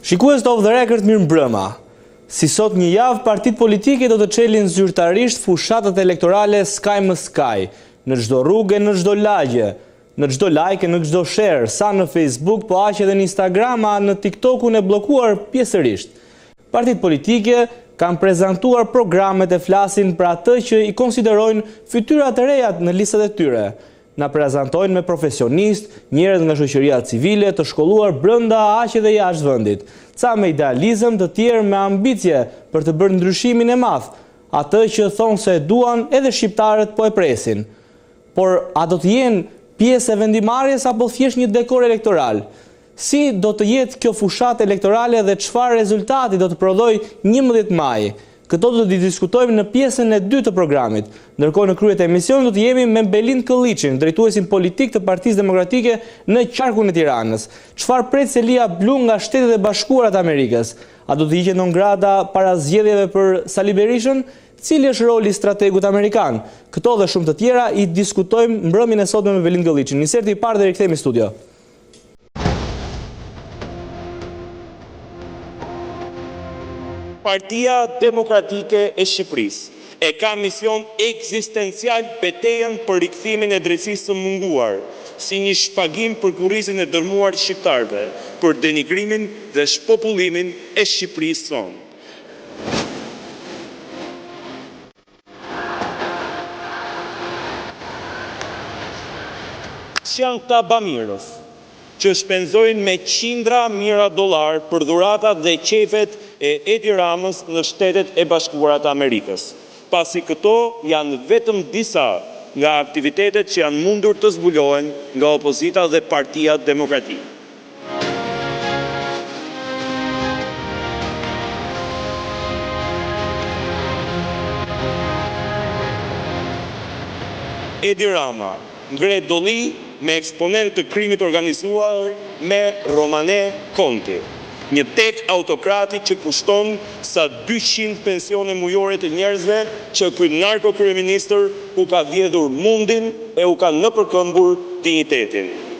Shikues të Off the Record mirëmbrëma. Si sot një javë partitë politike do të çelin zyrtarisht fushatat elektorale skaj më skaj, në çdo rrugë e në çdo lagje, në çdo like e në çdo share, sa në Facebook po aq edhe në Instagram a në TikTokun e bllokuar pjesërisht. Partitë politike kanë prezantuar programet e flasin për atë që i konsiderojnë fytyra të reja në listat e tyre. Na prezantojnë me profesionistë, njerëz nga shoqëria civile, të shkolluar brenda aq edhe jashtë vendit. Ca me idealizëm, të tjerë me ambicie për të bërë ndryshimin e madh, atë që thonë se e duan edhe shqiptarët po e presin. Por a do të jenë pjesë e vendimmarrjes apo thjesht një dekor elektoral? Si do të jetë kjo fushatë elektorale dhe çfarë rezultati do të prodhojë 11 maji? Këto do t'i diskutojmë në pjesën e dytë të programit. Ndërkohë në krye të emisionit do të jemi me Belind Këlliçin, drejtuesin politik të Partisë Demokratike në qarkun e Tiranës. Çfarë pret selia blu nga Shtetet e Bashkuara të Amerikës? A do të hiqet non grata para zgjedhjeve për Sali Berishën? Cili është roli i strategut amerikan? Këto dhe shumë të tjera i diskutojmë mbrëmjen e sotme me Belind Këlliçin. Inserti i parë dhe rikthehemi në studio. Partia Demokratike e Shqipërisë e ka mision ekzistencial betejën për rikthimin e drejtësisë së munguar, si një shpagim për kurrizin e dërmuar të shqiptarëve, për denigrimin dhe shpopullimin e Shqipërisë sonë. Ç'janë këta bamirës, që shpenzojnë me qindra mijëra dollarë për dhuratat dhe qejfet e Edi Ramës në Shtetet e Bashkuara të Amerikës, pasi këto janë vetëm disa nga aktivitetet që janë mundur të zbulohen nga opozita dhe Partia Demokratike. Edi Rama ngre dolli me eksponentë të krimit të organizuar me Romane Conti, një tek autokrati që kushton sa 200 pensione mujore të njerëzve që ky narkokryeministër u ka vjedhur mundin e u ka nëpërkëmbur dinjitetin.